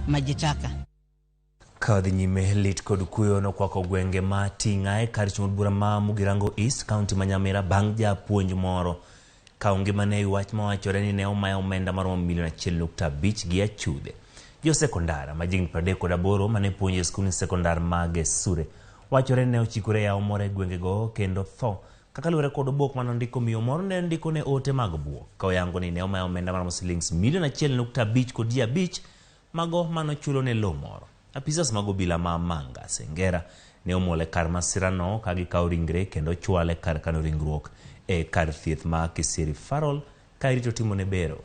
Maji taka. Ka wadhi nyime, lit kod kuyo nokwako gwenge ma Ting'a e kar chung' od bura ma Mugirango East, kaunti ma Nyamira, bang' japuonj moro kawo ngimane e wach mawachore ni ne omaye omenda maromo milion 1.5 gi achudhe. Jo sekondar ma jigni 38 mane puonjo e skund sekondar ma Gesure wachore ni ne ochikore e yawo moro e gwengego kendo tho. Kaka luwore kod obok mane ondiko, miyo moro ne ondiko ne ote mag buok ka oyango ni ne omaye omenda maromo silings milion 1.5 kod ji abich mago manochulo ne lowo moro. Apisas mag obila ma Manga Sengera ne omol e kar masirano ka gikawo ringre kendo chwale kar kano ringruok e kar thieth ma Kisii Referral ka irito timone bero.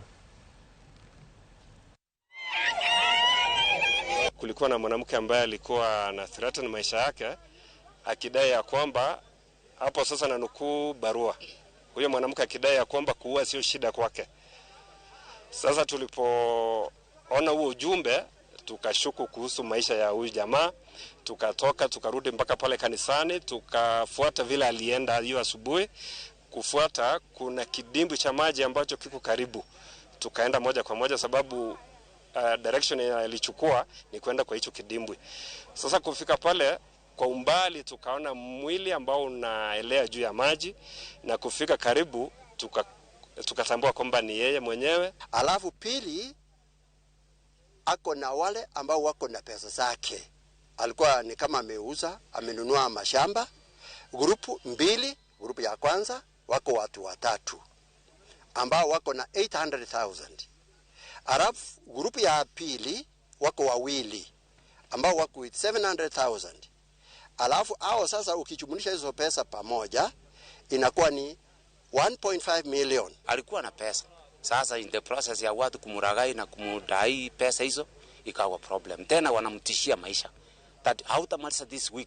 Kulikuwa na mwanamke ambaye alikuwa na threaten maisha yake akidai ya kwamba hapo sasa, na nukuu barua, huyo mwanamke akidai ya kwamba kuua sio shida kwake. Sasa tulipoona huo ujumbe tukashuku kuhusu maisha ya huyu jamaa, tukatoka tukarudi mpaka pale kanisani, tukafuata vile alienda hiyo asubuhi. Kufuata kuna kidimbwi cha maji ambacho kiko karibu, tukaenda moja kwa moja sababu direction alichukua ni kwenda kwa hicho kidimbwi. Sasa kufika pale kwa umbali tukaona mwili ambao unaelea juu ya maji, na kufika karibu tukatambua kwamba ni yeye mwenyewe. Alafu pili, ako na wale ambao wako na pesa zake, alikuwa ni kama ameuza, amenunua mashamba. Grupu mbili, grupu ya kwanza wako watu watatu ambao wako na 800,000. Alafu grupu ya pili wako wawili ambao wako with 700,000. Alafu hao sasa ukijumulisha hizo pesa pamoja inakuwa ni 1.5 million. Alikuwa na pesa. Sasa in the process ya watu kumuragai na kumudai pesa hizo ikawa problem. Tena wanamtishia maisha that hautamaliza this week.